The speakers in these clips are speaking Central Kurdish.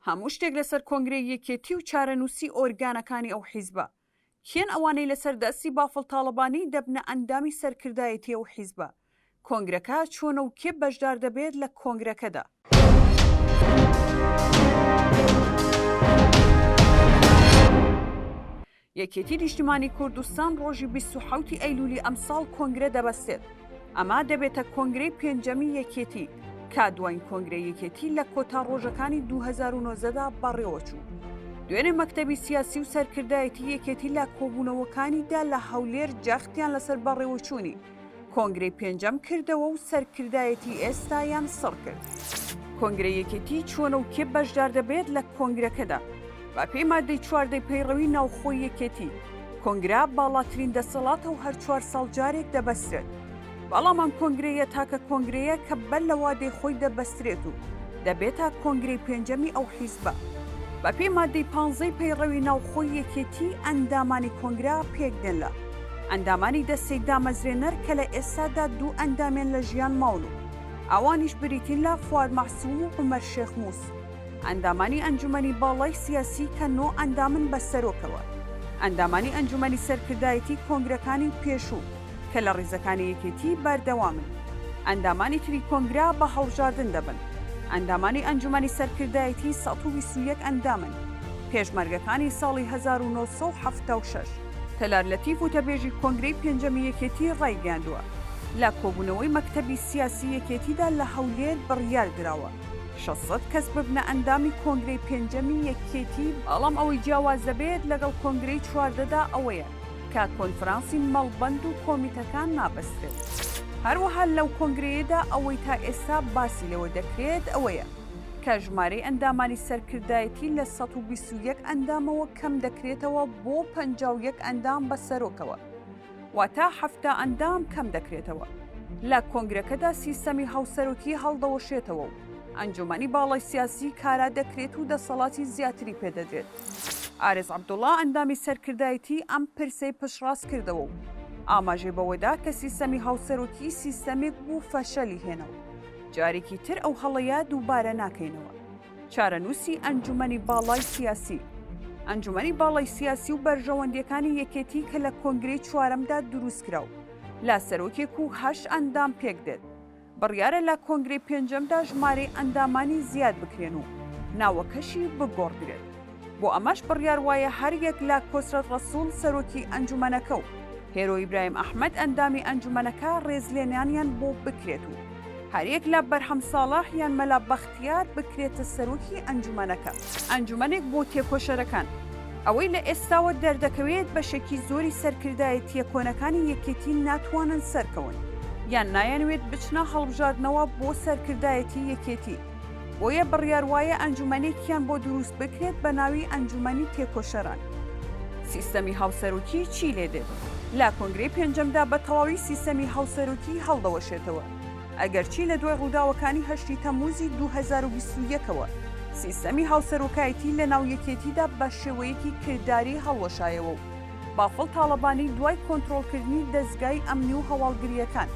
هەموو شتێک لەسەر کۆنگرەی یەکێتی و چارەنووسی ئۆرگانەکانی ئەو حیزبە. کێن ئەوانەی لەسەر دەستی بافڵ تاڵەبانی دەبنە ئەندامی سەرکردایەتی ئەو حیزبە؟ کۆنگرەکە چۆنە و کێ بەشدار دەبێت لە کۆنگرەکەدا؟ یەکێتی نیشتیمانی کوردستان ڕۆژی 27 ی ئەیلولی ئەمساڵ کۆنگرە دەبەستێت، ئەمە دەبێتە کۆنگرەی پێنجەمی یەکێتی کە دواین کۆنگرەی یەکێتی لە کۆتا ڕۆژەکانی 2019 دا بەڕێوەچوو. دوێنێ مەکتەبی سیاسی و سەرکردایەتی یەکێتی لە کۆبوونەوەکانیدا لە هەولێر جەختیان لەسەر بەڕێوەچوونی کۆنگرەی پێنجەم کردەوە و سەرکردایەتی ئێستایان سڕ کرد. کۆنگرەی یەکێتی چۆنە و کێ بەشدار دەبێت لە کۆنگرەکەدا؟ بەپێی مادەی چواردەی پەیڕەوی ناوخۆی یەکێتی، کۆنگرە باڵاترین دەسەڵاتە و هەر چوار ساڵ جارێک دەبەسترێت. بەڵام ئەم کۆنگرەیە تاکە کۆنگرەیە کە بەر لە وادەی خۆی دەبەسترێت و دەبێتە کۆنگرەی پێنجەمی ئەو حیزبە. بەپێی مادەی پانزەی پەیڕەوی ناوخۆی یەکێتی، ئەندامانی کۆنگرە پێکدێن لە، ئەندامانی دەستەی دامەزرێنەر کە لە ئێستادا دوو ئەندامیان لە ژیان ماون و ئەوانیش بریتین لە فواد مەعسوم و عومەر شێخ موس، ئەندامانی ئەنجومەنی باڵای سیاسی کە نۆ ئەندامن بە سەرۆکەوە، ئەندامانی ئەنجومەنی سەرکردایەتی کۆنگرەکانی پێشوو کە لە ڕیزەکانی یەکێتی بەردەوامن، ئەندامانی تری کۆنگرە بە هەڵبژاردن دەبن، ئەندامانی ئەنجومەنی سەرکردایەتی 121 ئەندامن، پێشمەرگەکانی ساڵی 1976. تەلار لەتیف وتەبێژی کۆنگرەی پێنجەمی یەکێتی ڕایگەیاندووە، لە کۆبوونەوەی مەکتەبی سیاسی یەکێتیدا لە هەولێر بڕیاردراوە 600 کەس ببنە ئەندامی کۆنگرەی پێنجەمی یەکێتی، بەڵام ئەوەی جیاواز دەبێت لەگەڵ کۆنگرەی چواردەدا ئەوەیە کە کۆنفرانسی مەڵبەند و کۆمیتەکان نابەسترێت. هەروەها لەو کۆنگرەیەدا ئەوەی تا ئێستا باسی لێوە دەکرێت ئەوەیە کە ژمارەی ئەندامانی سەرکردایەتی لە 121 ئەندامەوە کەم دەکرێتەوە بۆ 51 ئەندام بە سەرۆکەوە. واتە 70 ئەندام کەم دەکرێتەوە. لە کۆنگرەکەدا سیستەمی هاوسەرۆکی هەڵدەوەشێتەوە و ئەنجومەنی باڵای سیاسی کارا دەکرێت و دەسەڵاتی زیاتری پێدەدرێت. ئارێز عەبدوڵا ئەندامی سەرکردایەتی ئەم پرسەی پشتڕاست کردەوە و ئاماژەی بەوەدا کە سیستەمی هاوسەرۆکی سیستەمێک بوو فەشەلی هێنا و جارێکی تر ئەو هەڵەیە دووبارە ناکەینەوە. چارەنووسی ئەنجومەنی باڵای سیاسی ئەنجومەنی باڵای سیاسی و بەرژەوەندیەکانی یەکێتی کە لە کۆنگرەی چوارەمدا دروستکرا و لە سەرۆکێک و هەشت ئەندام پێکدێت بڕیارە لە کۆنگرەی پێنجەمدا ژمارەی ئەندامانی زیاد بکرێن و ناوەکەشی بگۆڕدرێت. بۆ ئەمەش بڕیار وایە هەریەک لە کۆسرەت ڕەسوڵ سەرۆکی ئەنجومەنەکە و هێرۆ ئیبراهیم ئەحمەد ئەندامی ئەنجومەنەکە ڕێزلێنانیان بۆ بکرێت و هەریەک لە بەرهەم ساڵح یان مەلا بەختیار بکرێتە سەرۆکی ئەنجومەنەکە. ئەنجومەنێک بۆ تێکۆشەرەکان. ئەوەی لە ئێستاوە دەردەکەوێت بەشێکی زۆری سەرکردایەتییە کۆنەکانی یەکێتی ناتوانن سەرکەون یان نایانەوێت بچنە هەڵبژاردنەوە بۆ سەرکردایەتی یەکێتی بۆیە بڕیار وایە ئەنجومەنێکیان بۆ دروست بکرێت بە ناوی ئەنجومەنی تێکۆشەران. سیستەمی هاوسەرۆکی چی لێدێت؟ لە کۆنگرەی پێنجەمدا بە تەواوی سیستەمی هاوسەرۆکی هەڵدەوەشێتەوە. ئەگەرچی لە دوای ڕووداوەکانی هەشتی تەمموزی 2021 ەوە سیستەمی هاوسەرۆکایەتی لە ناو یەکێتیدا بە شێوەیەکی کرداری هەڵوەشایەوە و بافڵ تاڵەبانی دوای کۆنترۆڵکردنی دەزگای ئەمنی و هەواڵگرییەکان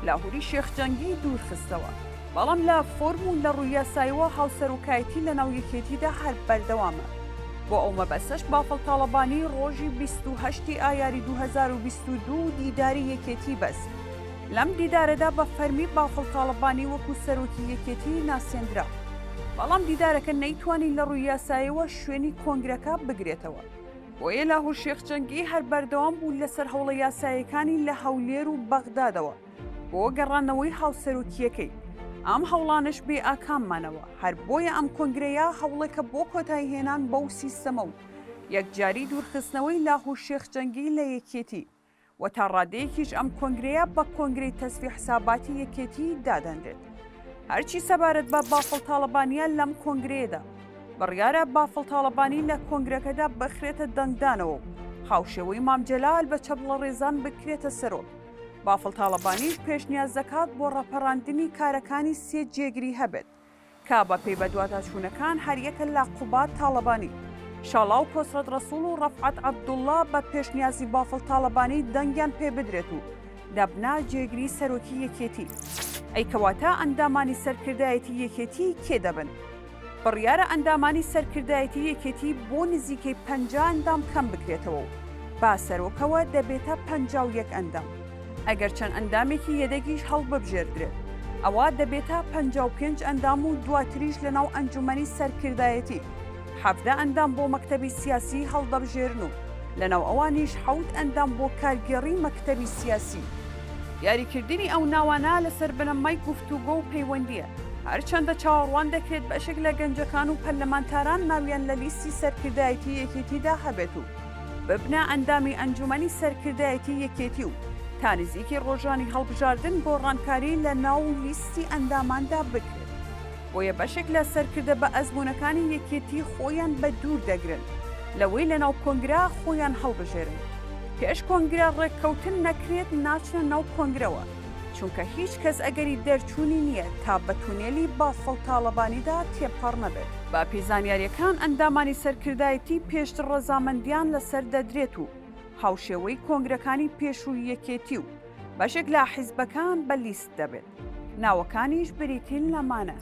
لاهوری شێخ جەنگی دوورخستەوە، بەڵام لە فۆرم و لە ڕووی یاسایەوە هاوسەرۆکایەتی لە ناو یەکێتیدا هەر بەردەوامە. بۆ ئەو مەبەستەش بافڵ تاڵەبانی ڕۆژی 28 ی ئایاری 2022 دیداری یەکێتی بەست. لەم دیدارەدا بە فەرمی بافڵ تاڵەبانی وەکو سەرۆکی یەکێتی ناسێندرا، بەڵام دیدارەکە نەیتوانی لە ڕووی یاسایەوە شوێنی کۆنگرەکە بگرێتەوە، بۆیە لاهور شێخ جەنگی هەر بەردەوام بوو لەسەر هەوڵە یاساییەکانی لە هەولێر و بەغدادەوە بۆ گەڕاندنەوەی هاوسەرۆکییەکەی، ئەم هەوڵانەش بێ ئاکام مانەوە، هەر بۆیە ئەم کۆنگرەیە هەوڵێکە بۆ کۆتاییهێنان بەو سیستەمە و یەکجاری دوورخستنەوەی لاهور شێخ جەنگی لە یەکێتی. و تا ڕادەیەکیش ئەم کۆنگرەیە بە کۆنگرەی تەسفی حساباتی یەکێتی دادەنرێت. هەرچی سەبارەت بە بافڵ تاڵەبانییە لەم کۆنگرەیەدا، بڕیارە بافڵ تاڵەبانی لە کۆنگرەکەدا بخرێتە دەنگدانەوە و هاوشێوەی مام جەلال بە چەپڵەڕێزان بکرێتە سەرۆک. بافڵ تاڵەبانیش پێشنیاز دەکات بۆ ڕاپەڕاندنی کارەکانی سێ جێگری هەبێت. کە بە پێی بەدواداچوونەکان هەریەکە لە قوباد تاڵەبانی، شاڵاو کۆسرەت ڕەسوڵ و ڕەفعەت عەبدوڵڵا بە پێشنیازی بافڵ تاڵەبانی دەنگیان پێ بدرێت و دەبنە جێگری سەرۆکی یەکێتی. ئەی کەواتە ئەندامانی سەرکردایەتی یەکێتی کێ دەبن؟ بڕیارە ئەندامانی سەرکردایەتی یەکێتی بۆ نزیکەی 50 ئەندام کەم بکرێتەوە و با سەرۆکەوە دەبێتە 51 ئەندام. ئەگەر چەند ئەندامێکی یەدەگیش هەڵببژێردرێت ئەوا دەبێتە 55 ئەندام و دواتریش لەناو ئەنجومەنی سەرکردایەتی 17 ئەندام بۆ مەکتەبی سیاسی هەڵدەبژێرن و لەناو ئەوانیش حەوت ئەندام بۆ کارگێڕی مەکتەبی سیاسی. دیاریکردنی ئەو ناوانە لەسەر بنەمای گفتوگۆ و پەیوەندییە، هەرچەندە چاوەڕوان دەکرێت بەشێک لە گەنجەکان و پەرلەمانتاران ناویان لە لیستی سەرکردایەتی یەکێتیدا هەبێت و ببنە ئەندامی ئەنجومەنی سەرکردایەتی یەکێتی و تا نزیکی ڕۆژانی هەڵبژاردن گۆڕانکاری لە ناو لیستی ئەنداماندا بکرێت. بۆیە بەشێک لە سەرکردە بە ئەزموونەکانی یەکێتی خۆیان بە دوور دەگرن لەوەی لەناو کۆنگرە خۆیان هەڵبژێرن. پێش کۆنگرە ڕێککەوتن نەکرێت ناچنە ناو کۆنگرەوە، چونکە هیچ کەس ئەگەری دەرچوونی نییە تا بە تونێلی بافڵ تاڵەبانیدا تێپەڕ نەبێت. بە پێی زانیارییەکان ئەندامانی سەرکردایەتی پێشتر ڕەزامەندیان لەسەر دەدرێت و هاوشێوەی کۆنگرەکانی پێشووی یەکێتی و بەشێک لە حیزبەکان بە لیست دەبێت. ناوەکانیش بریتین لەمانە.